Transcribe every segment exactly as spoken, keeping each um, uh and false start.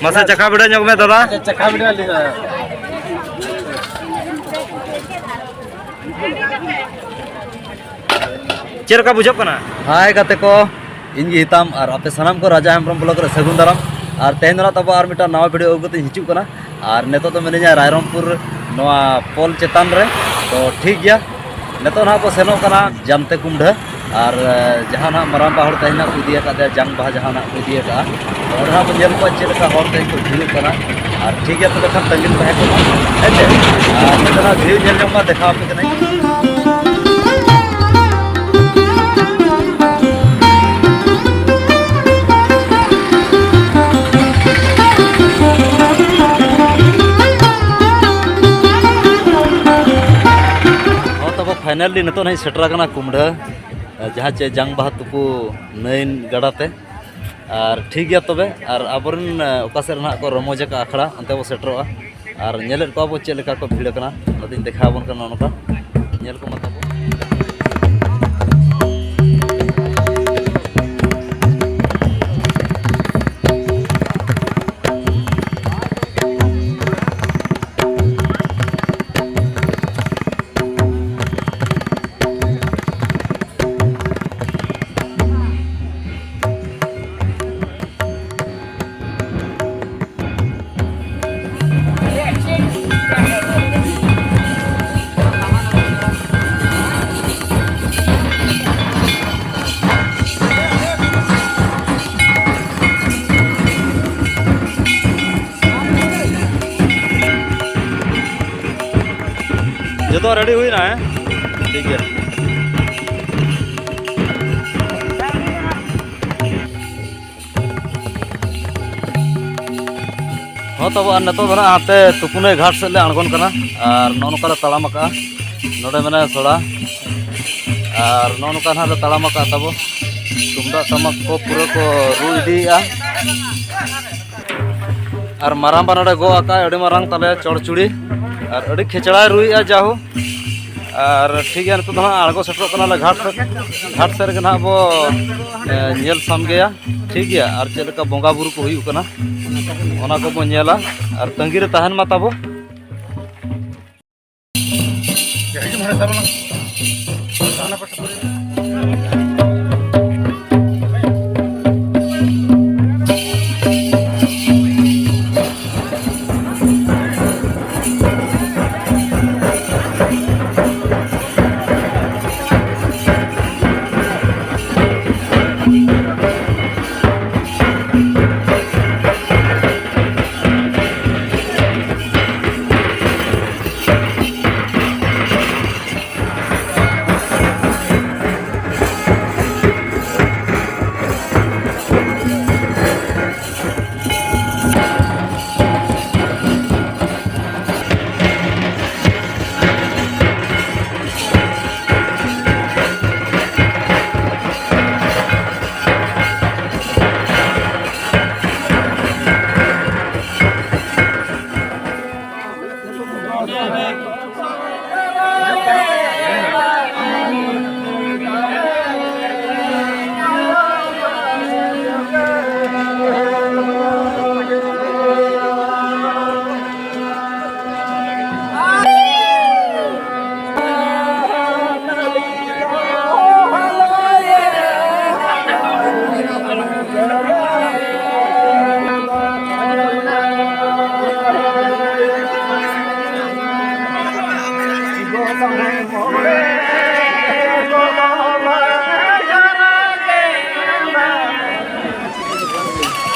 ᱢᱟᱥᱮ ᱪᱟᱠᱷᱟ ᱵᱤᱰᱟᱹᱣ ᱧᱚᱜ ᱢᱮ ᱫᱟᱫᱟ᱾ ᱪᱟᱠᱷᱟ ᱵᱤᱰᱟᱹᱣ ᱞᱤᱧ᱾ ᱪᱮᱫ ᱞᱮᱠᱟ ᱵᱩᱡᱷᱟᱹᱜ ᱠᱟᱱᱟ? ᱦᱟᱭ ᱜᱟᱛᱮ ᱠᱚ, ᱤᱧ ᱜᱮ ᱦᱤᱛᱟᱢ ᱟᱨ ᱟᱯᱮ ᱥᱟᱱᱟᱢ ᱠᱚ ᱨᱟᱡᱟ ᱦᱮᱢᱵᱨᱚᱢ ᱵᱞᱚᱜ ᱨᱮ ᱥᱟᱹᱜᱩᱱ ᱫᱟᱨᱟᱢ᱾ ᱟᱨ ᱛᱮᱦᱮᱧ ᱫᱚ ᱱᱟᱜ ᱛᱟᱵᱚ ᱟᱨ ᱢᱤᱫᱴᱟᱝ ᱱᱟᱣᱟ ᱵᱷᱤᱰᱤᱭᱳ ᱟᱹᱜᱩ ᱠᱟᱛᱮᱧ ᱦᱤᱡᱩᱜ ᱠᱟᱱᱟ᱾ ᱟᱨ ᱱᱤᱛᱚᱜ ᱫᱚ ᱢᱤᱱᱟᱹᱧᱟ ᱨᱟᱭᱨᱚᱝᱯᱩᱨ ᱱᱚᱣᱟ ᱯᱳᱞ ᱪᱮᱛᱟᱱ ᱨᱮ᱾ ᱛᱚ ᱴᱷᱤᱠ ᱜᱮᱭᱟ, ᱱᱤᱛᱚᱜ ᱱᱟᱜ ᱠᱚ ᱥᱮᱱᱚᱜ ᱠᱟᱱᱟ ᱡᱟᱢᱛᱮ ᱠᱩᱢᱰᱷᱟᱹ᱾ ᱟᱨ, ᱮ, ᱡᱟᱦᱟᱸ ᱱᱟᱜ ᱢᱟᱨᱟᱝᱵᱟ ᱦᱚᱲ ᱛᱮᱦᱮᱧ ᱱᱟᱜ ᱠᱚ ᱤᱫᱤ ᱟᱠᱟᱫᱮᱭᱟ, ᱡᱟᱝ ᱵᱟᱦᱟ ᱡᱟᱦᱟᱸ ᱱᱟᱜ ᱠᱚ ᱤᱫᱤ ᱟᱠᱟᱫᱼᱟ, ᱛᱚ ᱚᱸᱰᱮ ᱱᱟᱜ ᱵᱚᱱ ᱧᱮᱞ ᱠᱚᱣᱟ ᱪᱮᱫ ᱞᱮᱠᱟ ᱦᱚᱲ ᱛᱮᱦᱮᱧ ᱠᱚ ᱵᱷᱤᱲᱚᱜ ᱠᱟᱱᱟ᱾ ᱟᱨ ᱴᱷᱤᱠ ᱜᱮᱭᱟ, ᱛᱚᱵᱮ ᱠᱷᱟᱱ ᱛᱟᱺᱜᱤ ᱨᱮ ᱛᱟᱦᱮᱸ ᱠᱚᱜ ᱢᱟ, ᱦᱮᱸ ᱪᱮ? ᱟᱨ ᱱᱤᱛᱚᱜ ᱱᱟᱜ ᱵᱷᱤᱲ ᱧᱮᱞ ᱧᱚᱜ ᱢᱟ, ᱫᱮᱠᱷᱟᱣ ᱟᱯᱮ ᱠᱟᱹᱱᱟᱹᱧ᱾ ᱦᱚᱸ, ᱛᱟᱵᱚ finally ᱱᱤᱛᱚᱜ ᱱᱟᱦᱟᱜ ᱤᱧ ᱥᱮᱴᱮᱨ ᱟᱠᱟᱱᱟ ᱠᱩᱢᱰᱷᱟᱹ, ᱡᱟᱦᱟᱸ ᱪᱮ ᱡᱟᱝ ᱵᱟᱦᱟ ᱛᱩᱯᱩ ᱱᱟᱹᱭ ᱜᱟᱰᱟ ᱛᱮ᱾ ᱟᱨ ᱴᱷᱤᱠ ᱜᱮᱭᱟ ᱛᱚᱵᱮ, ᱟᱨ ᱟᱵᱚᱨᱮᱱ, ᱮ, ᱚᱠᱟ ᱥᱮᱫ ᱨᱮ ᱱᱟᱦᱟᱜ ᱠᱚ ᱨᱚᱢᱚᱡᱽ ᱟᱠᱟᱫ ᱟᱠᱷᱲᱟ, ᱚᱱᱛᱮ ᱵᱚ ᱥᱮᱴᱮᱨᱚᱜᱼᱟ᱾ ᱟᱨ ᱧᱮᱞᱮᱫ ᱠᱚᱣᱟ ᱵᱚ ᱪᱮᱫ ᱞᱮᱠᱟ ᱠᱚ ᱵᱷᱤᱲ ᱟᱠᱟᱱᱟ, ᱚᱱᱟᱛᱤᱧ ᱫᱮᱠᱷᱟᱣ ᱟᱵᱚᱱ ᱠᱟᱱᱟ ᱱᱚᱝᱠᱟ᱾ ᱧᱮᱞ ᱠᱚᱢᱟ ᱛᱟᱵᱚ᱾ ᱡᱚᱛᱚ ᱨᱮᱰᱤ ᱦᱩᱭᱱᱟ, ᱦᱮᱸ? ᱴᱷᱤᱠ ᱜᱮᱭᱟ᱾ ᱦᱚᱸ, ᱛᱟᱵᱚ ᱟᱨ ᱱᱤᱛᱚᱜ ᱫᱚ ᱱᱟᱦᱟᱜ ᱦᱟᱱᱛᱮ ᱛᱩᱯᱩᱱᱟᱹᱭ ᱜᱷᱟᱴ ᱥᱮᱫ ᱞᱮ ᱟᱬᱜᱚᱱ ᱠᱟᱱᱟ᱾ ᱟᱨ ᱱᱚᱜᱼᱚ ᱱᱚᱝᱠᱟ ᱞᱮ ᱛᱟᱲᱟᱢ ᱟᱠᱟᱜᱼᱟ᱾ ᱱᱚᱰᱮ ᱢᱮᱱᱟᱭᱟ ᱥᱚᱲᱟ᱾ ᱟᱨ ᱱᱚᱜᱼᱚ ᱱᱚᱝᱠᱟ ᱱᱟᱦᱟᱜ ᱞᱮ ᱛᱟᱲᱟᱢ ᱟᱠᱟᱜᱼᱟ ᱛᱟᱵᱚ᱾ ᱛᱩᱢᱫᱟᱜ ᱴᱟᱢᱟᱠ ᱠᱚ ᱯᱩᱨᱟᱹ ᱠᱚ ᱨᱩ ᱤᱫᱤᱭᱮᱫᱼᱟ᱾ ᱟᱨ ᱢᱟᱨᱟᱝᱵᱟ ᱱᱚᱰᱮ ᱜᱚᱜ ᱟᱠᱟᱫ ᱟᱹᱰᱤ ᱢᱟᱨᱟᱝ ᱛᱟᱞᱮ ᱪᱚᱲᱪᱩᱲᱤ᱾ ᱟᱨ ᱟᱹᱰᱤ ᱠᱷᱮᱪᱲᱟᱭ ᱨᱩᱭᱮᱫᱼᱟ ᱡᱟᱦᱳ᱾ ᱟᱨ ᱴᱷᱤᱠ ᱜᱮᱭᱟ, ᱱᱤᱛᱚᱜ ᱫᱚ ᱦᱟᱸᱜ ᱟᱬᱜᱚ ᱥᱮᱴᱮᱨᱚᱜ ᱠᱟᱱᱟᱞᱮ ᱜᱷᱟᱴ ᱥᱮᱫ᱾ ᱜᱷᱟᱴ ᱥᱮᱫ ᱨᱮᱜᱮ ᱱᱟᱦᱟᱜ ᱵᱚ, ᱮ, ᱧᱮᱞ ᱥᱟᱢᱜᱮᱭᱟ, ᱴᱷᱤᱠ ᱜᱮᱭᱟ, ᱟᱨ ᱪᱮᱫ ᱞᱮᱠᱟ ᱵᱚᱸᱜᱟ ᱵᱩᱨᱩ ᱠᱚ ᱦᱩᱭᱩᱜ ᱠᱟᱱᱟ᱾ ᱚᱱᱟ ᱠᱚᱵᱚᱱ ᱧᱮᱞᱟ ᱟᱨ ᱛᱟᱺᱜᱤ ᱨᱮ ᱛᱟᱦᱮᱱ ᱢᱟ ᱛᱟᱵᱚ᱾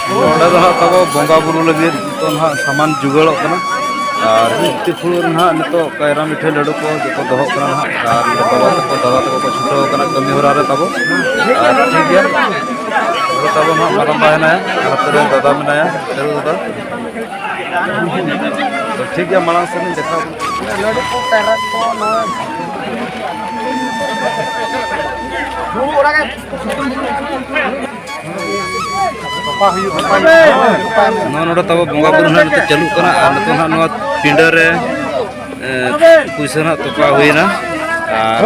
ᱱᱚᱰᱮ ᱫᱚ ᱦᱟᱸᱜ ᱛᱟᱵᱚ ᱵᱚᱸᱜᱟ ᱵᱩᱨᱩ ᱞᱟᱹᱜᱤᱫ ᱱᱤᱛᱚᱜ ᱱᱟᱦᱟᱜ ᱥᱟᱢᱟᱱ ᱡᱩᱜᱟᱲᱚᱜ ᱠᱟᱱᱟ᱾ ᱟᱨ ᱢᱤᱫᱴᱤ ᱯᱷᱩᱲᱩᱜ ᱨᱮ ᱱᱟᱦᱟᱜ ᱱᱤᱛᱚᱜ ᱠᱟᱭᱨᱟ ᱢᱤᱴᱷᱟᱹᱭ ᱞᱟᱹᱰᱩ ᱠᱚ ᱡᱚᱛᱚ ᱫᱚᱦᱚᱜ ᱠᱟᱱᱟ ᱱᱟᱦᱟᱜ᱾ ᱟᱨ ᱱᱚᱰᱮ ᱵᱟᱵᱟ ᱛᱟᱠᱚ, ᱫᱟᱫᱟ ᱛᱟᱠᱚ ᱠᱚ ᱪᱷᱩᱴᱟᱹᱣ ᱠᱟᱱᱟ ᱠᱟᱹᱢᱤ ᱦᱚᱨᱟ ᱨᱮ ᱛᱟᱵᱚ᱾ ᱟᱨ ᱴᱷᱤᱠ ᱜᱮᱭᱟ, ᱱᱚᱰᱮ ᱛᱟᱵᱚ ᱱᱟᱦᱟᱜ ᱢᱟᱨᱟᱝᱵᱟ ᱦᱮᱱᱟᱭᱟ, ᱟᱨ ᱱᱚᱛᱮ ᱨᱮ ᱫᱟᱫᱟ ᱢᱮᱱᱟᱭᱟ, ᱠᱟᱹᱨᱩ ᱫᱟᱫᱟ᱾ ᱛᱚ ᱴᱷᱤᱠ ᱜᱮᱭᱟ, ᱢᱟᱲᱟᱝ ᱥᱮᱫ ᱞᱤᱧ ᱫᱮᱠᱷᱟᱣ ᱟᱵᱚᱱᱟ᱾ ᱞᱟᱹᱰᱩ ᱠᱚ, ᱠᱟᱭᱨᱟ ᱠᱚ, ᱱᱚᱣᱟ ᱱᱚᱣᱟ ᱱᱚᱰᱮ ᱛᱟᱵᱚ ᱵᱚᱸᱜᱟ ᱵᱩᱨᱩ ᱱᱟᱦᱟᱜ ᱱᱤᱛᱚᱜ ᱪᱟᱹᱞᱩᱜ ᱠᱟᱱᱟ᱾ ᱟᱨ ᱱᱤᱛᱚᱜ ᱱᱟᱦᱟᱜ ᱱᱚᱣᱟ ᱯᱤᱸᱰᱟᱹ ᱨᱮ, ᱮ, ᱯᱩᱭᱥᱟᱹ ᱱᱟᱦᱟᱜ ᱛᱚᱯᱟ ᱦᱩᱭᱱᱟ᱾ ᱟᱨ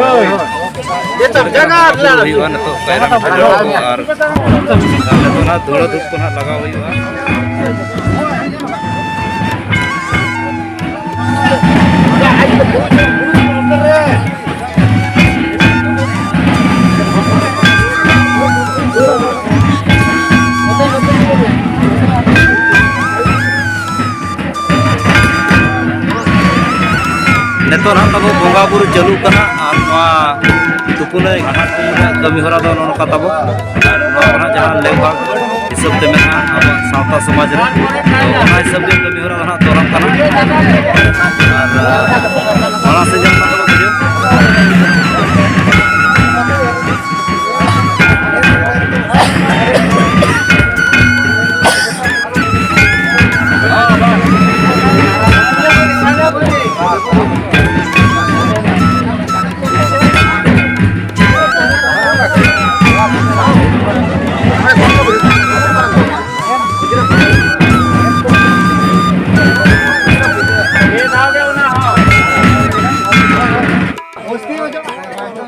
ᱦᱩᱭᱩᱜᱼᱟ ᱱᱤᱛᱚᱜ ᱠᱟᱭᱨᱟ ᱢᱤᱴᱷᱟᱹ ᱞᱟᱹᱰᱩ ᱠᱚ ᱟᱨ, ᱟᱨ ᱱᱤᱛᱚᱜ ᱱᱟᱦᱟᱜ ᱫᱷᱩᱲᱟᱹ ᱫᱷᱩᱯ ᱠᱚ ᱱᱟᱦᱟᱜ ᱞᱟᱜᱟᱣ ᱦᱩᱭᱩᱜᱼᱟ᱾ ᱱᱤᱛᱚᱜ ᱱᱟᱦᱟᱜ ᱛᱟᱵᱚ ᱵᱚᱸᱜᱟ ᱵᱩᱨᱩ ᱪᱟᱹᱞᱩᱜ ᱠᱟᱱᱟ ᱟᱨ ᱱᱚᱣᱟ ᱛᱩᱯᱩᱱᱟᱹᱭ ᱜᱷᱟᱴ ᱨᱮᱭᱟᱜ ᱠᱟᱹᱢᱤ ᱦᱚᱨᱟ ᱫᱚ ᱱᱚᱜᱼᱚ ᱱᱚᱝᱠᱟ ᱛᱟᱵᱚ᱾ ᱟᱨ ᱱᱚᱣᱟ ᱠᱚ ᱱᱟᱦᱟᱜ ᱡᱟᱦᱟᱸ ᱞᱮᱠᱵᱷᱟᱜᱽ ᱦᱤᱥᱟᱹᱵ ᱛᱮ ᱢᱮᱱᱟᱜᱼᱟ ᱟᱵᱚᱣᱟᱜ ᱥᱟᱶᱛᱟ ᱥᱚᱢᱟᱡᱽ ᱨᱮ, ᱛᱚ ᱚᱱᱟ ᱦᱤᱥᱟᱹᱵ ᱜᱮ ᱠᱟᱹᱢᱤ ᱦᱚᱨᱟ ᱫᱚ ᱱᱟᱦᱟᱜ ᱛᱚᱨᱟᱜ ᱠᱟᱱᱟ᱾ ᱟᱨ ᱢᱟᱲᱟᱝ ᱥᱮᱫ ᱧᱮᱞ ᱢᱟ ᱛᱟᱵᱚ ᱵᱷᱤᱰᱤᱭᱳ᱾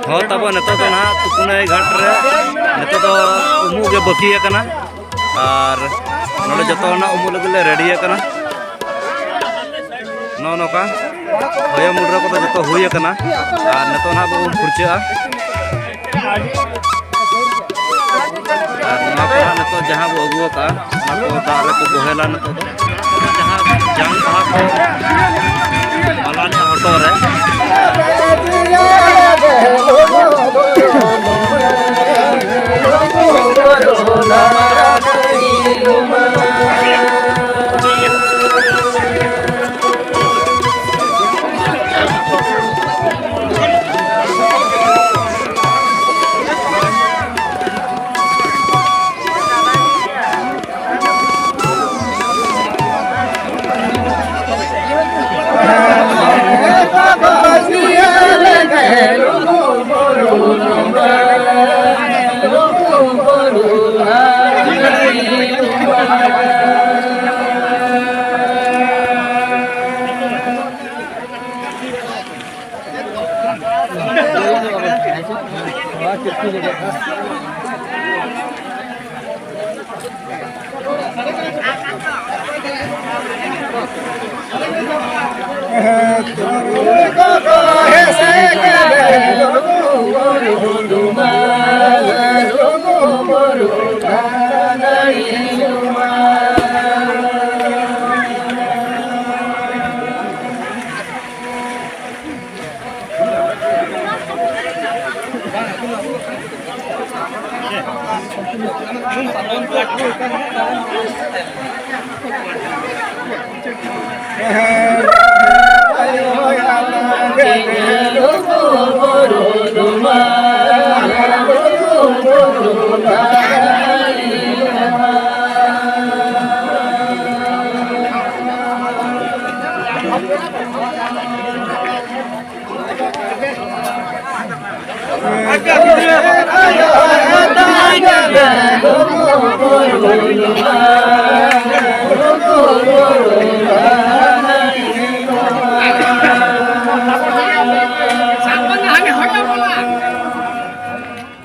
ᱦᱚᱸ, ᱛᱟᱵᱚ ᱱᱤᱛᱚᱜ ᱫᱚ ᱱᱟᱦᱟᱜ ᱛᱩᱯᱩᱱᱟᱹᱭ ᱜᱷᱟᱴ ᱨᱮ ᱱᱤᱛᱚᱜ ᱫᱚ ᱩᱢᱩᱜ ᱜᱮ ᱵᱟᱹᱠᱤ ᱟᱠᱟᱱᱟ᱾ ᱟᱨ ᱱᱚᱰᱮ ᱡᱚᱛᱚ ᱦᱚᱲ ᱱᱟᱜ ᱩᱢᱩᱜ ᱞᱟᱹᱜᱤᱫ ᱞᱮ ᱨᱮᱰᱤ ᱟᱠᱟᱱᱟ᱾ ᱱᱚᱜᱼᱚ ᱱᱚᱝᱠᱟ ᱦᱚᱭᱚ ᱢᱩᱰᱨᱟᱹ ᱠᱚᱫᱚ ᱡᱚᱛᱚ ᱦᱩᱭ ᱟᱠᱟᱱᱟ᱾ ᱟᱨ ᱱᱤᱛᱚᱜ ᱱᱟᱦᱟᱜ ᱵᱚ ᱩᱢ ᱯᱷᱩᱨᱪᱟᱹᱜᱼᱟ᱾ ᱟᱨ ᱱᱚᱣᱟ ᱠᱚ ᱱᱟᱦᱟᱜ ᱱᱤᱛᱚᱜ ᱡᱟᱦᱟᱸ ᱵᱚ ᱟᱹᱜᱩ ᱟᱠᱟᱫᱼᱟ, ᱚᱱᱟ ᱠᱚ ᱫᱟᱜ ᱨᱮᱠᱚ ᱵᱚᱦᱮᱞᱟ ᱱᱤᱛᱚᱜ ᱫᱚ᱾ ᱡᱟᱦᱟᱸ ᱡᱟᱝ ᱵᱟᱦᱟ ᱠᱚ ᱢᱟᱞᱟ ᱨᱮᱭᱟᱜ ᱦᱚᱴᱚᱜ ᱨᱮ᱾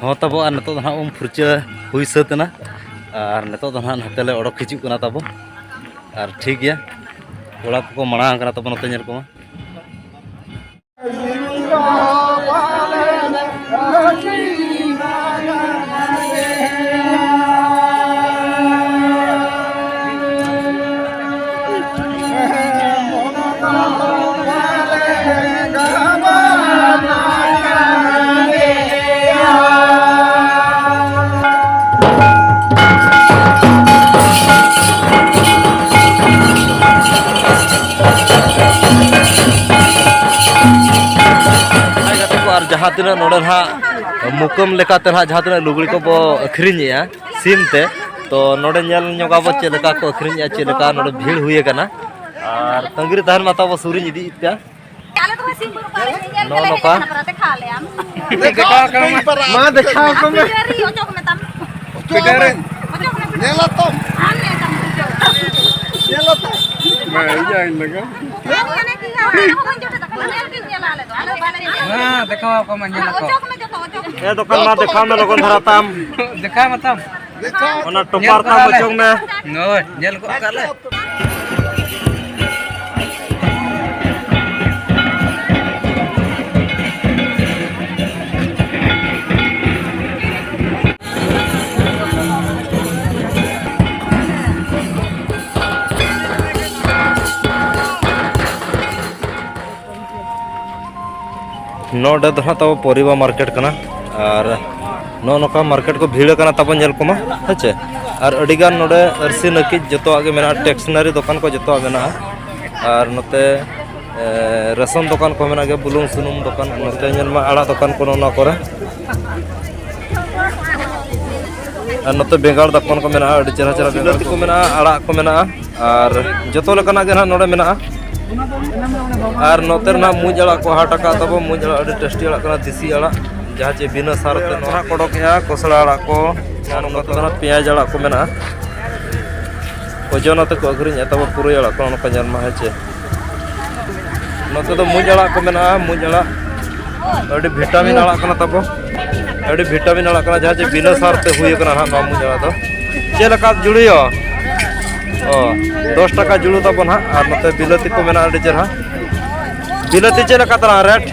ᱦᱚᱸ ᱛᱟᱵᱚ, ᱟᱨ ᱱᱤᱛᱚᱜ ᱫᱚ ᱱᱟᱦᱟᱜ ᱩᱢ ᱯᱷᱩᱨᱪᱟᱹ ᱦᱩᱭ ᱥᱟᱹᱛ ᱮᱱᱟ᱾ ᱟᱨ ᱱᱤᱛᱚᱜ ᱫᱚ ᱱᱟᱦᱟᱜ ᱱᱚᱛᱮ ᱞᱮ ᱚᱰᱚᱠ ᱦᱤᱡᱩᱜ ᱠᱟᱱᱟ ᱛᱟᱵᱚ᱾ ᱟᱨ ᱴᱷᱤᱠ ᱜᱮᱭᱟ, ᱠᱚᱲᱟ ᱠᱚᱠᱚ ᱢᱟᱲᱟᱝ ᱟᱠᱟᱱᱟ ᱛᱟᱵᱚ, ᱱᱚᱛᱮ ᱧᱮᱞ ᱠᱚᱢᱟ᱾ ᱦᱟᱭ ᱜᱟᱛᱮ ᱠᱚ, ᱟᱨ ᱡᱟᱦᱟᱸ ᱛᱤᱱᱟᱹᱜ ᱱᱚᱰᱮ ᱱᱟᱦᱟᱜ ᱢᱩᱠᱟᱹᱢ ᱞᱮᱠᱟᱛᱮ ᱱᱟᱦᱟᱜ ᱡᱟᱦᱟᱸ ᱛᱤᱱᱟᱹᱜ ᱞᱩᱜᱽᱲᱤ ᱠᱚᱵᱚ ᱟᱹᱠᱷᱨᱤᱧᱮᱜᱼᱟ ᱥᱤᱢ ᱛᱮ, ᱛᱚ ᱱᱚᱰᱮ ᱧᱮᱞ ᱧᱚᱜᱟᱵᱚ ᱪᱮᱫ ᱞᱮᱠᱟ ᱠᱚ ᱟᱹᱠᱷᱨᱤᱧᱮᱜᱼᱟ, ᱪᱮᱫ ᱞᱮᱠᱟ ᱱᱚᱰᱮ ᱵᱷᱤᱲ ᱦᱩᱭ ᱟᱠᱟᱱᱟ᱾ ᱟᱨ ᱛᱟᱺᱜᱤ ᱨᱮ ᱛᱟᱦᱮᱱ ᱢᱟ ᱛᱟᱵᱚ, ᱥᱩᱨᱤᱧ ᱤᱫᱤᱭᱮᱫ ᱯᱮᱭᱟ᱾ ᱟᱞᱮ ᱫᱚ ᱥᱤᱢ ᱵᱩᱨᱩ ᱯᱟᱨᱮ ᱧᱮᱧᱮᱞ ᱱᱚᱜᱼᱚ ᱜᱮᱞᱮ ᱦᱮᱡ ᱱᱚᱝᱠᱟ᱾ ᱟᱠᱟᱱᱟ, ᱯᱟᱨᱟ ᱫᱮᱠᱷᱟᱣ ᱟᱞᱮᱭᱟᱢ᱾ ᱫᱮᱠᱷᱟᱣ ᱠᱚᱢᱮ᱾ ᱢᱟ, ᱫᱮᱠᱷᱟᱣ ᱠᱚᱢᱮ᱾ ᱯᱤᱴᱟᱹᱨᱤ, ᱚᱪᱚᱜ ᱢᱮ ᱛᱟᱢ᱾ ᱯᱤᱴᱟᱹᱨᱤ᱾ ᱚᱪᱚᱜ ᱢᱮ᱾ ᱧᱮᱞ ᱟᱛᱚᱢ᱾ ᱟᱢ ᱧᱮᱞ ᱛᱟᱢ, ᱚᱪᱚᱜ᱾ ᱧᱮᱞ ᱟᱛᱚᱢ᱾ ᱢᱟ, ᱤᱧ ᱟᱹᱧ ᱞᱟᱜᱟ᱾ ᱧᱮᱞ ᱜᱮ ᱧᱮᱞ ᱟᱞᱮ ᱫᱚ᱾ ᱟᱞᱮ ᱫᱚ ᱵᱟᱞᱮ ᱧᱮᱞᱟ᱾ ᱢᱟ, ᱫᱮᱠᱷᱟᱣ ᱟᱠᱚ ᱢᱟ, ᱧᱮᱞ ᱟᱠᱚ᱾ ᱚᱪᱚᱜ ᱢᱮ ᱡᱚᱛᱚ, ᱚᱪᱚᱜ ᱢᱮ᱾ ᱮ, ᱫᱚᱠᱟᱱ ᱢᱟ, ᱫᱮᱠᱷᱟᱣ ᱢᱮ ᱞᱚᱜᱚᱱ ᱫᱷᱟᱨᱟ ᱛᱟᱢ᱾ ᱫᱮᱠᱷᱟᱣ ᱢᱮ ᱛᱟᱢ᱾ ᱚᱱᱟ ᱴᱚᱯᱟᱨ ᱛᱟᱢ ᱚᱪᱚᱜ ᱢᱮ᱾ ᱦᱳᱭ, ᱧᱮᱞ ᱜᱚᱫ ᱠᱟᱜ ᱞᱮ᱾ ᱱᱚᱰᱮ ᱫᱚ ᱦᱟᱸᱜ ᱛᱟᱵᱚ ᱯᱚᱨᱤᱵᱟ ᱢᱟᱨᱠᱮᱴ ᱠᱟᱱᱟ᱾ ᱟᱨ ᱱᱚᱜᱼᱚ ᱱᱚᱝᱠᱟ ᱢᱟᱨᱠᱮᱴ ᱠᱚ ᱵᱷᱤᱲ ᱟᱠᱟᱱᱟ ᱛᱟᱵᱚ, ᱧᱮᱞ ᱠᱚᱢᱟ, ᱦᱮᱸ ᱪᱮ᱾ ᱟᱨ ᱟᱹᱰᱤᱜᱟᱱ ᱱᱚᱰᱮ ᱟᱹᱨᱥᱤ ᱱᱟᱹᱠᱤᱡ ᱡᱚᱛᱚᱣᱟᱜ ᱜᱮ ᱢᱮᱱᱟᱜᱼᱟ, ᱴᱮᱠᱥᱱᱟᱨᱤ ᱫᱚᱠᱟᱱ ᱠᱚ ᱡᱚᱛᱚᱣᱟᱜ ᱢᱮᱱᱟᱜᱼᱟ᱾ ᱟᱨ ᱱᱚᱛᱮ ᱮ, ᱨᱮᱥᱚᱱ ᱫᱚᱠᱟᱱ ᱠᱚ ᱢᱮᱱᱟᱜ ᱜᱮᱭᱟ, ᱵᱩᱞᱩᱝ ᱥᱩᱱᱩᱢ ᱫᱚᱠᱟᱱ, ᱱᱚᱛᱮ ᱧᱮᱞ ᱢᱟ ᱟᱲᱟᱜ ᱫᱚᱠᱟᱱ ᱠᱚ ᱱᱚᱜᱼᱚ ᱱᱚᱣᱟ ᱠᱚᱨᱮ᱾ ᱟᱨ ᱱᱚᱛᱮ ᱵᱮᱸᱜᱟᱲ ᱫᱚᱠᱟᱱ ᱠᱚ ᱢᱮᱱᱟᱜᱼᱟ, ᱟᱹᱰᱤ ᱪᱮᱦᱨᱟ ᱪᱮᱦᱨᱟ ᱵᱮᱸᱜᱟᱲ ᱠᱚ ᱢᱮᱱᱟᱜᱼᱟ, ᱟᱲᱟᱜ ᱠᱚ ᱢᱮᱱᱟᱜᱼᱟ, ᱟᱨ ᱡᱚᱛᱚ ᱞᱮᱠᱟᱱᱟᱜ ᱜᱮ ᱱᱟᱦᱟᱜ ᱱᱚᱰᱮ ᱢᱮᱱᱟᱜᱼᱟ᱾ ᱟᱨ ᱱᱚᱛᱮ ᱨᱮᱱᱟᱜ ᱢᱩᱡ ᱟᱲᱟᱜ ᱠᱚ ᱦᱟᱴ ᱟᱠᱟᱫ ᱛᱟᱵᱚ, ᱢᱩᱡ ᱟᱲᱟᱜ ᱟᱹᱰᱤ ᱴᱮᱥᱴᱤ ᱟᱲᱟᱜ ᱠᱟᱱᱟ, ᱫᱮᱥᱤ ᱟᱲᱟᱜ, ᱡᱟᱦᱟᱸ ᱪᱮ ᱵᱤᱱᱟᱹ ᱥᱟᱨ ᱛᱮ ᱱᱚᱣᱟ ᱠᱚ ᱚᱰᱚᱠᱮᱜᱼᱟ, ᱠᱚᱥᱲᱟ ᱟᱲᱟᱜ ᱠᱚ, ᱟᱨ ᱱᱚᱛᱮ ᱫᱚ ᱱᱟᱦᱟᱜ ᱯᱮᱸᱭᱟᱡᱽ ᱟᱲᱟᱜ ᱠᱚ ᱢᱮᱱᱟᱜᱼᱟ᱾ ᱳᱡᱚᱱ ᱟᱛᱮ ᱠᱚ ᱟᱹᱠᱷᱨᱤᱧᱮᱫᱼᱟ ᱛᱟᱵᱚ ᱯᱩᱨᱟᱹᱭ ᱟᱲᱟᱜ ᱠᱚ, ᱱᱚᱜᱼᱚ ᱱᱚᱝᱠᱟ ᱧᱮᱞ ᱢᱟ, ᱦᱮᱸ ᱪᱮ᱾ ᱱᱚᱛᱮ ᱫᱚ ᱢᱩᱡ ᱟᱲᱟᱜ ᱠᱚ ᱢᱮᱱᱟᱜᱼᱟ, ᱢᱩᱡ ᱟᱲᱟᱜ᱾ ᱟᱹᱰᱤ ᱵᱷᱤᱴᱟᱢᱤᱱ ᱟᱲᱟᱜ ᱠᱟᱱᱟ ᱛᱟᱵᱚ, ᱟᱹᱰᱤ ᱵᱷᱤᱴᱟᱢᱤᱱ ᱟᱲᱟᱜ ᱠᱟᱱᱟ, ᱡᱟᱦᱟᱸ ᱪᱮ ᱵᱤᱱᱟᱹ ᱥᱟᱨ ᱛᱮ ᱦᱩᱭ ᱟᱠᱟᱱᱟ ᱱᱟᱦᱟᱜ ᱱᱚᱣᱟ ᱢᱩᱡ ᱟᱲᱟᱜ ᱫᱚ᱾ ᱪᱮᱫ ᱞᱮᱠᱟ ᱡᱩᱲᱩᱭᱚ? ᱚ, ᱫᱚᱥ ᱴᱟᱠᱟ ᱡᱩᱲᱩ ᱛᱟᱵᱚ ᱱᱟᱦᱟᱜ᱾ ᱟᱨ ᱱᱚᱛᱮ ᱵᱤᱞᱟᱹᱛᱤ ᱠᱚ ᱢᱮᱱᱟᱜᱼᱟ ᱟᱹᱰᱤ ᱪᱮᱦᱨᱟ᱾ ᱵᱤᱞᱟᱹᱛᱤ ᱪᱮᱫ ᱞᱮᱠᱟ ᱛᱟᱞᱟᱝ ᱨᱮᱴ?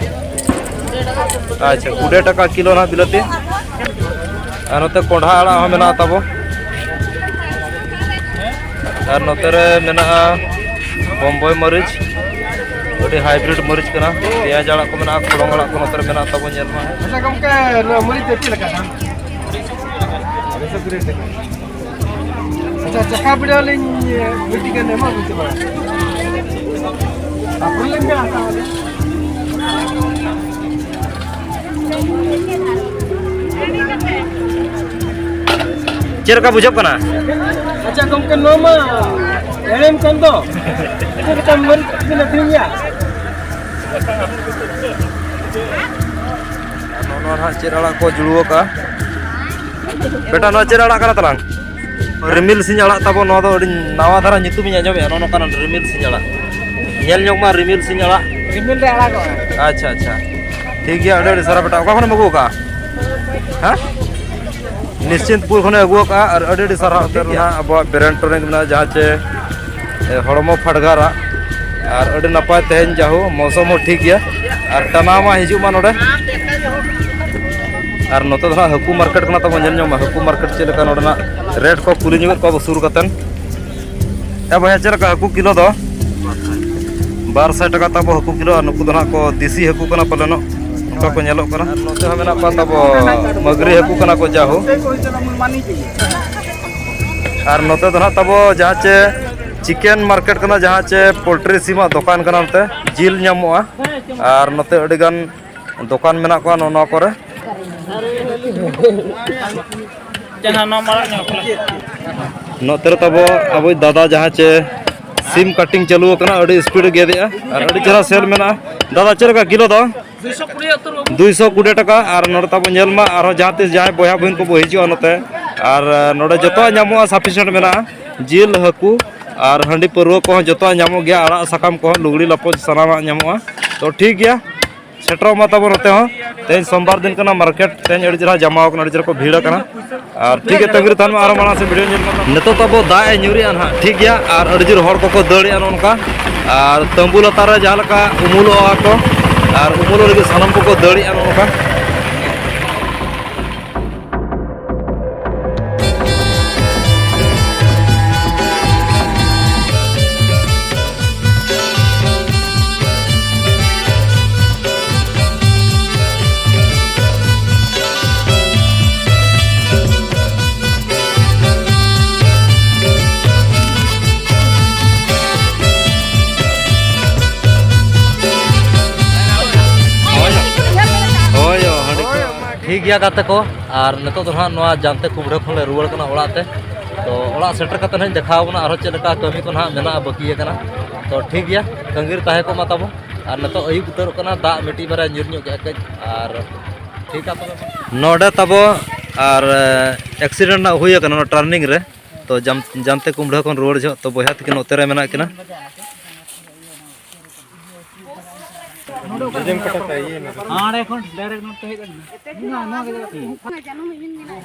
ᱟᱪᱪᱷᱟ, ᱠᱩᱲᱤ ᱴᱟᱠᱟ ᱠᱤᱞᱳ ᱱᱟᱦᱟᱜ ᱵᱤᱞᱟᱹᱛᱤ᱾ ᱟᱨ ᱱᱚᱛᱮ ᱠᱚᱸᱰᱷᱟ ᱟᱲᱟᱜ ᱦᱚᱸ ᱢᱮᱱᱟᱜᱼᱟ ᱛᱟᱵᱚ᱾ ᱟᱨ ᱱᱚᱛᱮ ᱨᱮ ᱢᱮᱱᱟᱜᱼᱟ ᱵᱚᱢᱵᱟᱭ ᱢᱟᱹᱨᱤᱪ, ᱟᱹᱰᱤ ᱦᱟᱭᱵᱨᱤᱰ ᱢᱟᱹᱨᱤᱪ ᱠᱟᱱᱟ᱾ ᱯᱮᱸᱭᱟᱡᱽ ᱟᱲᱟᱜ ᱠᱚ ᱢᱮᱱᱟᱜᱼᱟ, ᱠᱚᱲᱚᱝ ᱟᱲᱟᱜ ᱠᱚ ᱱᱚᱛᱮ ᱨᱮ ᱢᱮᱱᱟᱜ ᱛᱟᱵᱚ, ᱧᱮᱞ ᱢᱟ᱾ ᱟᱪᱪᱷᱟ ᱜᱚᱢᱠᱮ, ᱱᱚᱣᱟ ᱢᱟᱹᱨᱤᱪ ᱫᱚ ᱪᱮᱫ ᱞᱮᱠᱟ ᱫᱟᱢ? ᱟᱪᱪᱷᱟ, ᱪᱟᱠᱷᱟ ᱵᱤᱰᱟᱹᱣ ᱞᱤᱧ ᱢᱤᱫᱴᱤᱡ ᱜᱟᱱ ᱮᱢᱟ ᱵᱤᱱ ᱥᱮ ᱵᱟᱝ? ᱟᱯᱷᱚᱨ ᱞᱤᱧ ᱦᱟᱛᱟᱣᱟ᱾ ᱪᱮᱫ ᱞᱮᱠᱟ ᱵᱩᱡᱷᱟᱹᱜ ᱠᱟᱱᱟ? ᱟᱪᱪᱷᱟ ᱜᱚᱢᱠᱮ, ᱱᱚᱣᱟ ᱢᱟ ᱦᱮᱲᱮᱢ ᱠᱟᱱ ᱫᱚ᱾ ᱪᱮᱫ ᱞᱮᱠᱟ ᱢᱟᱹᱨᱤᱪ ᱵᱤᱱ ᱟᱹᱠᱷᱨᱤᱧᱟ? ᱟᱨ ᱱᱚᱜᱼᱚ ᱱᱚᱣᱟ ᱱᱟᱦᱟᱜ ᱪᱮᱫ ᱟᱲᱟᱜ ᱠᱚ ᱡᱩᱲᱩ ᱟᱠᱟᱜᱼᱟ? ᱵᱮᱴᱟ, ᱱᱚᱣᱟ ᱪᱮᱫ ᱟᱲᱟᱜ ᱠᱟᱱᱟ ᱛᱟᱞᱟᱝ? ᱨᱤᱢᱤᱞ ᱥᱤᱧ ᱟᱲᱟᱜ ᱛᱟᱵᱚ, ᱱᱚᱣᱟ ᱫᱚ ᱟᱹᱰᱤ ᱱᱟᱣᱟ ᱫᱷᱟᱨᱟ ᱧᱩᱛᱩᱢᱤᱧ ᱟᱸᱡᱚᱢᱮᱜᱼᱟ, ᱱᱚᱜᱼᱚ ᱱᱚᱝᱠᱟᱱᱟᱜ ᱨᱤᱢᱤᱞ ᱥᱤᱧ ᱟᱲᱟᱜ᱾ ᱧᱮᱞ ᱧᱚᱜ ᱢᱟ ᱨᱤᱢᱤᱞ ᱥᱤᱧ ᱟᱲᱟᱜ᱾ ᱨᱤᱢᱤᱞ ᱨᱮ ᱟᱲᱟᱜᱚᱜᱼᱟ᱾ ᱟᱪᱪᱷᱟ, ᱟᱪᱪᱷᱟ, ᱴᱷᱤᱠ ᱜᱮᱭᱟ, ᱟᱹᱰᱤ ᱟᱹᱰᱤ ᱥᱟᱨᱦᱟᱣ ᱵᱮᱴᱟ᱾ ᱚᱠᱟ ᱠᱷᱚᱱᱮᱢ ᱟᱹᱜᱩ ᱟᱠᱟᱜᱼᱟ? ᱦᱮᱸ? ᱱᱤᱥᱪᱤᱱᱛᱯᱩᱨ ᱠᱷᱚᱱᱮ ᱟᱹᱜᱩ ᱟᱠᱟᱫᱼᱟ ᱟᱨ ᱟᱹᱰᱤ ᱟᱹᱰᱤ ᱥᱟᱨᱦᱟᱣ᱾ ᱱᱚᱛᱮ ᱨᱮ ᱱᱟᱦᱟᱜ ᱟᱵᱚᱣᱟᱜ ᱵᱨᱮᱱᱰ ᱴᱚᱱᱤᱠ ᱢᱮᱱᱟᱜᱼᱟ, ᱡᱟᱦᱟᱸ ᱪᱮ, ᱮ, ᱦᱚᱲᱢᱚ ᱯᱷᱟᱰᱜᱟᱨᱟ᱾ ᱟᱨ ᱟᱹᱰᱤ ᱱᱟᱯᱟᱭ ᱛᱮᱦᱮᱧ, ᱡᱟᱦᱳ ᱢᱳᱥᱚᱢ ᱦᱚᱸ ᱴᱷᱤᱠ ᱜᱮᱭᱟ᱾ ᱟᱨ ᱴᱟᱱᱟ ᱢᱟ ᱦᱤᱡᱩᱜ ᱢᱟ ᱱᱚᱰᱮ᱾ ᱟᱨ ᱱᱚᱛᱮ ᱫᱚ ᱦᱟᱸᱜ ᱦᱟᱹᱠᱩ ᱢᱟᱨᱠᱮᱴ ᱠᱟᱱᱟ ᱛᱟᱵᱚᱱ, ᱧᱮᱞ ᱧᱚᱜ ᱢᱟ ᱦᱟᱹᱠᱩ ᱢᱟᱨᱠᱮᱴ ᱪᱮᱫ ᱞᱮᱠᱟ ᱱᱚᱰᱮᱱᱟᱜ ᱨᱮᱴ ᱠᱚ ᱠᱩᱞᱤ ᱧᱚᱜᱮᱫ ᱠᱚᱣᱟ ᱵᱚ ᱥᱩᱨ ᱠᱟᱛᱮᱱ᱾ ᱮ ᱵᱚᱭᱦᱟ, ᱪᱮᱫ ᱞᱮᱠᱟ ᱦᱟᱹᱠᱩ ᱠᱤᱞᱳ ᱫᱚ? ᱵᱟᱨ ᱥᱟᱭ ᱴᱟᱠᱟ ᱛᱟᱵᱚ ᱦᱟᱹᱠᱩ ᱠᱤᱞᱳ᱾ ᱟᱨ ᱱᱩᱠᱩ ᱫᱚ ᱱᱟᱦᱟᱜ ᱠᱚ ᱫᱮᱥᱤ ᱦᱟᱹᱠᱩ ᱠᱟᱱᱟ ᱯᱟᱞᱮᱱᱚᱜ᱾ ᱚᱠᱟ ᱠᱚ ᱧᱮᱞᱚᱜ ᱠᱟᱱᱟ᱾ ᱟᱨ ᱱᱚᱛᱮ ᱦᱚᱸ ᱢᱮᱱᱟᱜ ᱠᱚᱣᱟ ᱛᱟᱵᱚ ᱢᱟᱹᱜᱽᱨᱤ ᱦᱟᱹᱠᱩ ᱠᱟᱱᱟ ᱠᱚ ᱡᱟᱦᱳ᱾ ᱟᱨ ᱱᱚᱛᱮ ᱫᱚ ᱱᱟᱦᱟᱜ ᱛᱟᱵᱚ ᱡᱟᱦᱟᱸ ᱪᱮ ᱪᱤᱠᱮᱱ ᱢᱟᱨᱠᱮᱴ ᱠᱟᱱᱟ, ᱡᱟᱦᱟᱸ ᱪᱮ ᱯᱳᱞᱴᱨᱤ ᱥᱤᱢᱟᱜ ᱫᱚᱠᱟᱱ ᱠᱟᱱᱟ᱾ ᱱᱚᱛᱮ ᱡᱤᱞ ᱧᱟᱢᱚᱜᱼᱟ᱾ ᱟᱨ ᱱᱚᱛᱮ ᱟᱹᱰᱤ ᱜᱟᱱ ᱫᱚᱠᱟᱱ ᱢᱮᱱᱟᱜ ᱠᱚᱣᱟ ᱱᱚᱜᱼᱚ ᱱᱚᱣᱟ ᱠᱚᱨᱮ᱾ ᱱᱚᱛᱮ ᱨᱮ ᱛᱟᱵᱚ ᱟᱵᱚᱭᱤᱡ ᱫᱟᱫᱟ ᱡᱟᱦᱟᱸ ᱪᱮ ᱥᱤᱢ ᱠᱟᱴᱤᱝ ᱪᱟᱹᱞᱩ ᱟᱠᱟᱱᱟ, ᱟᱹᱰᱤ ᱥᱯᱤᱰ ᱮ ᱜᱮᱫᱮᱜᱼᱟ ᱟᱨ ᱟᱹᱰᱤ ᱪᱮᱦᱨᱟ ᱥᱮᱞ ᱢᱮᱱᱟᱜᱼᱟ᱾ ᱫᱟᱫᱟ, ᱪᱮᱫ ᱞᱮᱠᱟ ᱠᱤᱞᱳ ᱫᱚ? ᱫᱩᱭᱥᱚ ᱠᱩᱲᱤ ᱴᱟᱠᱟ᱾ ᱟᱨ ᱱᱚᱰᱮ ᱛᱟᱵᱚ ᱧᱮᱞ ᱢᱟ, ᱟᱨᱦᱚᱸ ᱡᱟᱦᱟᱸ ᱛᱤᱥ ᱡᱟᱦᱟᱸᱭ ᱵᱚᱭᱦᱟ ᱵᱚᱦᱤᱱ ᱠᱚᱵᱚ ᱦᱤᱡᱩᱜᱼᱟ ᱱᱚᱛᱮ, ᱟᱨ ᱱᱚᱰᱮ ᱡᱚᱛᱚᱣᱟᱜ ᱧᱟᱢᱚᱜᱼᱟ, ᱥᱟᱯᱷᱤᱥᱤᱭᱮᱱᱴ ᱢᱮᱱᱟᱜᱼᱟ, ᱡᱤᱞ, ᱦᱟᱹᱠᱩ ᱟᱨ ᱦᱟᱺᱰᱤ ᱯᱟᱹᱨᱣᱟᱹ ᱠᱚᱦᱚᱸ ᱡᱚᱛᱚᱣᱟᱜ ᱧᱟᱢᱚᱜ ᱜᱮᱭᱟ, ᱟᱲᱟᱜ ᱥᱟᱠᱟᱢ ᱠᱚᱦᱚᱸ, ᱞᱩᱜᱽᱲᱤ ᱞᱟᱯᱚ ᱥᱟᱱᱟᱢᱟᱜ ᱧᱟᱢᱚᱜᱼᱟ᱾ ᱛᱚ ᱴᱷᱤᱠ ᱜᱮᱭᱟ, ᱥᱮᱴᱮᱨᱚᱜ ᱢᱟ ᱛᱟᱵᱚᱱ ᱱᱚᱛᱮ ᱦᱚᱸ᱾ ᱛᱮᱦᱮᱧ ᱥᱳᱢᱵᱟᱨ ᱫᱤᱱ ᱠᱟᱱᱟ, ᱢᱟᱨᱠᱮᱴ ᱛᱮᱦᱮᱧ ᱟᱹᱰᱤ ᱪᱮᱦᱨᱟ ᱡᱟᱢᱟᱣ ᱠᱟᱱᱟ, ᱟᱹᱰᱤ ᱪᱮᱦᱨᱟ ᱠᱚ ᱵᱷᱤᱲ ᱟᱠᱟᱱᱟ᱾ ᱟᱨ ᱴᱷᱤᱠ ᱜᱮᱭᱟ, ᱛᱟᱺᱜᱤ ᱨᱮ ᱛᱟᱦᱮᱱ ᱢᱟ, ᱟᱨᱚ ᱢᱟᱲᱟᱝ ᱥᱮᱫ ᱵᱷᱤᱰᱤᱭᱳ ᱧᱮᱞ ᱢᱟ᱾ ᱱᱤᱛᱚᱜ ᱛᱟᱵᱚ ᱫᱟᱜ ᱮ ᱧᱩᱨᱮᱜᱼᱟ ᱱᱟᱦᱟᱜ, ᱴᱷᱤᱠ ᱜᱮᱭᱟ, ᱟᱨ ᱟᱹᱰᱤ ᱡᱳᱨ ᱦᱚᱲ ᱠᱚᱠᱚ ᱫᱟᱹᱲᱮᱜᱼᱟ ᱱᱚᱜᱼᱚ ᱱᱚᱝᱠᱟ᱾ ᱟᱨ ᱛᱟᱹᱢᱵᱩ ᱞᱟᱛᱟᱨ ᱨᱮ ᱡᱟᱦᱟᱸ ᱞᱮᱠᱟ ᱩᱢᱩᱞᱚᱜᱼᱟ ᱠᱚ, ᱟᱨ ᱩᱢᱩᱞᱚᱜ ᱞᱟᱹᱜᱤᱫ ᱥᱟᱱᱟᱢ ᱠᱚᱠᱚ ᱫᱟᱹᱲᱮᱜᱼᱟ ᱱᱚᱜᱼᱚ ᱱᱚᱝᱠᱟ᱾ ᱦᱳᱭ, ᱦᱳᱭ, ᱦᱳᱭ᱾ ᱴᱷᱤᱠ ᱜᱮᱭᱟ ᱜᱟᱛᱮ ᱠᱚ, ᱟᱨ ᱱᱤᱛᱚᱜ ᱫᱚ ᱱᱟᱦᱟᱜ ᱱᱚᱣᱟ ᱡᱟᱱᱛᱮ ᱠᱩᱢᱵᱽᱲᱟᱹ ᱠᱷᱚᱱ ᱞᱮ ᱨᱩᱣᱟᱹᱲ ᱠᱟᱱᱟ ᱚᱲᱟᱜ ᱛᱮ᱾ ᱛᱚ ᱚᱲᱟᱜ ᱥᱮᱴᱮᱨ ᱠᱟᱛᱮ ᱱᱟᱦᱟᱜ ᱤᱧ ᱫᱮᱠᱷᱟᱣ ᱟᱵᱚᱱᱟ ᱟᱨᱦᱚᱸ ᱪᱮᱫ ᱞᱮᱠᱟ ᱠᱟᱹᱢᱤ ᱠᱚ ᱱᱟᱦᱟᱜ ᱢᱮᱱᱟᱜᱼᱟ, ᱵᱟᱹᱠᱤ ᱟᱠᱟᱱᱟ᱾ ᱛᱚ ᱴᱷᱤᱠ ᱜᱮᱭᱟ, ᱛᱟᱺᱜᱤ ᱨᱮ ᱛᱟᱦᱮᱸ ᱠᱚᱜ ᱢᱟ ᱛᱟᱵᱚ᱾ ᱟᱨ ᱱᱤᱛᱚᱜ ᱟᱹᱭᱩᱵ ᱩᱛᱟᱹᱨᱚᱜ ᱠᱟᱱᱟ, ᱫᱟᱜ ᱢᱤᱫᱴᱤᱡ ᱵᱟᱨᱭᱟ ᱧᱩᱨ ᱧᱚᱜ ᱠᱮᱜᱼᱟ ᱠᱟᱹᱡ, ᱟᱨ ᱴᱷᱤᱠ ᱟ ᱛᱚᱵᱮ᱾ ᱱᱚᱰᱮ ᱛᱟᱵᱚ ᱟᱨ, ᱮ, ᱮᱠᱥᱤᱰᱮᱱᱴ ᱱᱟᱜ ᱦᱩᱭ ᱟᱠᱟᱱᱟ ᱱᱚᱣᱟ ᱴᱟᱨᱱᱤᱝ ᱨᱮ᱾ ᱛᱚ ᱡᱟᱢ-, ᱡᱟᱱᱛᱮ ᱠᱩᱢᱵᱽᱲᱟᱹ ᱠᱷᱚᱱ ᱨᱩᱣᱟᱹᱲ ᱡᱚᱦᱚᱜ ᱛᱚ ᱵᱚᱭᱦᱟ ᱛᱤᱠᱤᱱ ᱱᱚᱛᱮ ᱨᱮ ᱢᱮᱱᱟᱜ ᱠᱤᱱᱟ᱾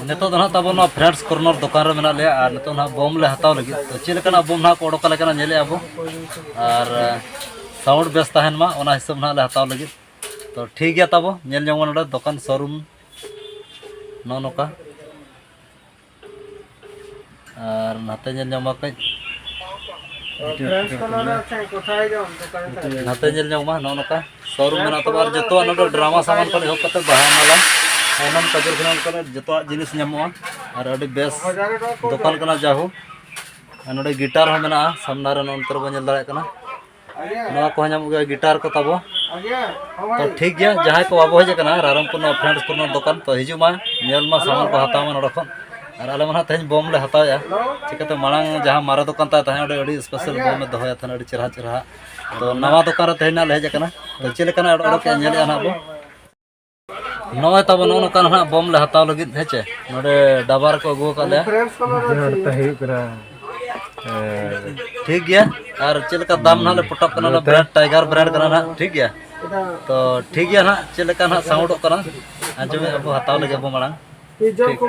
ᱱᱤᱛᱚᱜ ᱫᱚ ᱱᱟᱦᱟᱜ ᱛᱟᱵᱚ ᱱᱚᱣᱟ ᱯᱷᱨᱮᱱᱰᱥ ᱠᱚᱨᱱᱚᱨ ᱫᱚᱠᱟᱱ ᱨᱮ ᱢᱮᱱᱟᱜ ᱞᱮᱭᱟ ᱟᱨ ᱱᱤᱛᱚᱜ ᱱᱟᱦᱟᱜ ᱵᱳᱢ ᱞᱮ ᱦᱟᱛᱟᱣ ᱞᱟᱹᱜᱤᱫ᱾ ᱛᱚ ᱪᱮᱫ ᱞᱮᱠᱟᱱᱟᱜ ᱵᱳᱢ ᱱᱟᱦᱟᱜ ᱠᱚ ᱚᱰᱚᱠ ᱟᱞᱮ ᱠᱟᱱᱟ ᱧᱮᱞᱮᱜᱼᱟ ᱵᱚ᱾ ᱟᱨ, ᱮ, ᱥᱟᱣᱩᱱᱰ ᱵᱮᱥ ᱛᱟᱦᱮᱱ ᱢᱟ, ᱚᱱᱟ ᱦᱤᱥᱟᱹᱵ ᱱᱟᱦᱟᱜ ᱞᱮ ᱦᱟᱛᱟᱣ ᱞᱟᱹᱜᱤᱫ᱾ ᱛᱚ ᱴᱷᱤᱠ ᱜᱮᱭᱟ ᱛᱟᱵᱚ, ᱧᱮᱞ ᱧᱚᱝ ᱢᱟ ᱱᱚᱰᱮ ᱫᱚᱠᱟᱱ ᱥᱳᱨᱩᱢ ᱱᱚᱜᱼᱚ ᱱᱚᱝᱠᱟ᱾ ᱟᱨ ᱱᱟᱛᱮ ᱧᱮᱞ ᱧᱟᱢᱟ ᱠᱟᱹᱡ ᱯᱷᱨᱮᱱᱰᱥ ᱠᱚ ᱱᱚᱰᱮ ᱴᱷᱮᱱ ᱠᱚ ᱛᱟᱦᱮᱸ ᱡᱚᱝ ᱫᱚᱠᱟᱱ ᱠᱟᱱᱟ᱾ ᱱᱟᱛᱮ ᱧᱮᱞ ᱧᱚᱜ ᱢᱟ, ᱱᱚᱜᱼᱚ ᱱᱚᱝᱠᱟ ᱥᱳᱨᱩᱢ ᱢᱮᱱᱟᱜ ᱛᱟᱵᱚᱱᱟ᱾ ᱟᱨ ᱡᱚᱛᱚᱣᱟᱜ ᱱᱚᱰᱮ ᱰᱨᱟᱢᱟ ᱥᱟᱢᱟᱱ ᱠᱷᱚᱱ ᱮᱦᱚᱵ ᱠᱟᱛᱮ ᱵᱟᱦᱟ ᱢᱟᱞᱟ, ᱥᱟᱱᱟᱢ ᱠᱟᱡᱚᱞ ᱠᱷᱚᱱ ᱮᱦᱚᱵ ᱠᱟᱛᱮ ᱡᱚᱛᱚᱣᱟᱜ ᱡᱤᱱᱤᱥ ᱧᱟᱢᱚᱜᱼᱟ᱾ ᱟᱨ ᱟᱹᱰᱤ ᱵᱮᱥ ᱫᱚᱠᱟᱱ ᱠᱟᱱᱟ ᱡᱟᱦᱳ᱾ ᱟᱨ ᱱᱚᱰᱮ ᱜᱤᱴᱟᱨ ᱦᱚᱸ ᱢᱮᱱᱟᱜᱼᱟ, ᱥᱟᱢᱱᱟ ᱨᱮ ᱱᱚᱱᱛᱮ ᱨᱮᱵᱚᱱ ᱧᱮᱞ ᱫᱟᱲᱮᱭᱟᱜ ᱠᱟᱱᱟ᱾ ᱱᱚᱣᱟ ᱠᱚᱦᱚᱸ ᱧᱟᱢᱚᱜ ᱜᱮᱭᱟ, ᱜᱤᱴᱟᱨ ᱠᱚ ᱛᱟᱵᱚ᱾ ᱛᱚ ᱴᱷᱤᱠ ᱜᱮᱭᱟ, ᱡᱟᱦᱟᱸᱭ ᱠᱚ ᱵᱟᱵᱚ ᱦᱮᱡ ᱟᱠᱟᱱᱟ ᱨᱟᱭᱨᱚᱝᱯᱩᱨ ᱱᱚᱣᱟ ᱯᱷᱨᱮᱱᱰᱥ ᱠᱚᱨᱱᱟᱨ ᱫᱚᱠᱟᱱ, ᱛᱚ ᱦᱤᱡᱩᱜ ᱢᱟ, ᱧᱮᱞ ᱢᱟ, ᱥᱟᱢᱟᱱ ᱠᱚ ᱦᱟᱛᱟᱣ ᱢᱟ ᱱᱚᱰᱮ ᱠᱷᱚᱱ᱾ ᱟᱨ ᱟᱞᱮ ᱢᱟ ᱱᱟᱦᱟᱜ ᱛᱮᱦᱮᱧ ᱵᱚᱢ ᱞᱮ ᱦᱟᱛᱟᱣᱮᱜᱼᱟ᱾ ᱪᱤᱠᱟᱹᱛᱮ ᱢᱟᱲᱟᱝ ᱡᱟᱦᱟᱸ ᱢᱟᱨᱮ ᱫᱚᱠᱟᱱ ᱛᱟᱦᱮᱸ ᱛᱟᱦᱮᱸᱫ, ᱚᱸᱰᱮ ᱟᱹᱰᱤ ᱥᱯᱮᱥᱟᱞ ᱵᱚᱢ ᱮ ᱫᱚᱦᱚᱭᱟ ᱛᱟᱦᱮᱸᱫ, ᱟᱹᱰᱤ ᱪᱮᱦᱨᱟ ᱪᱮᱦᱨᱟ᱾ ᱛᱚ ᱱᱟᱣᱟ ᱫᱚᱠᱟᱱ ᱨᱮ ᱛᱮᱦᱮᱧ ᱱᱟᱜ ᱞᱮ ᱦᱮᱡ ᱟᱠᱟᱱᱟ᱾ ᱛᱚ ᱪᱮᱫ ᱞᱮᱠᱟᱱᱟᱜ ᱚᱰᱚᱠ ᱮ ᱧᱮᱞᱮᱜᱼᱟ ᱱᱟᱦᱟᱜ ᱵᱚ᱾ ᱱᱚᱜᱼᱚᱭ ᱛᱟᱵᱚ ᱱᱚᱜᱼᱚ ᱱᱚᱝᱠᱟ ᱱᱟᱦᱟᱜ ᱵᱚᱢ ᱞᱮ ᱦᱟᱛᱟᱣ ᱞᱟᱹᱜᱤᱫ, ᱦᱮᱸ ᱪᱮ᱾ ᱱᱚᱰᱮ ᱰᱟᱵᱟᱨ ᱠᱚ ᱟᱹᱜᱩ ᱟᱠᱟᱫ ᱞᱮᱭᱟ᱾ ᱦᱩᱭᱩᱜ ᱠᱟᱱᱟ᱾ ᱴᱷᱤᱠ ᱜᱮᱭᱟ᱾ ᱟᱨ ᱪᱮᱫ ᱞᱮᱠᱟ ᱫᱟᱢ ᱱᱟᱦᱟᱜ ᱞᱮ ᱯᱚᱴᱟᱜ ᱠᱟᱱᱟ, ᱚᱱᱟ ᱵᱨᱟᱱᱰ, ᱴᱟᱭᱜᱟᱨ ᱵᱨᱟᱱᱰ ᱠᱟᱱᱟ ᱱᱟᱦᱟᱜ, ᱴᱷᱤᱠ ᱜᱮᱭᱟ᱾ ᱛᱚ ᱴᱷᱤᱠ ᱜᱮᱭᱟ ᱱᱟᱦᱟᱜ, ᱪᱮᱫ ᱞᱮᱠᱟ ᱱᱟᱦᱟᱜ ᱥᱟᱣᱩᱱᱰᱚᱜ ᱠᱟᱱᱟ, ᱟᱸᱡᱚᱢᱮᱫ ᱟᱵᱚ, ᱦᱟᱛᱟᱣ ᱞᱟᱹᱜᱤᱫ ᱟᱵᱚ ᱢᱟᱲᱟᱝ᱾ ᱴᱷᱤᱠ᱾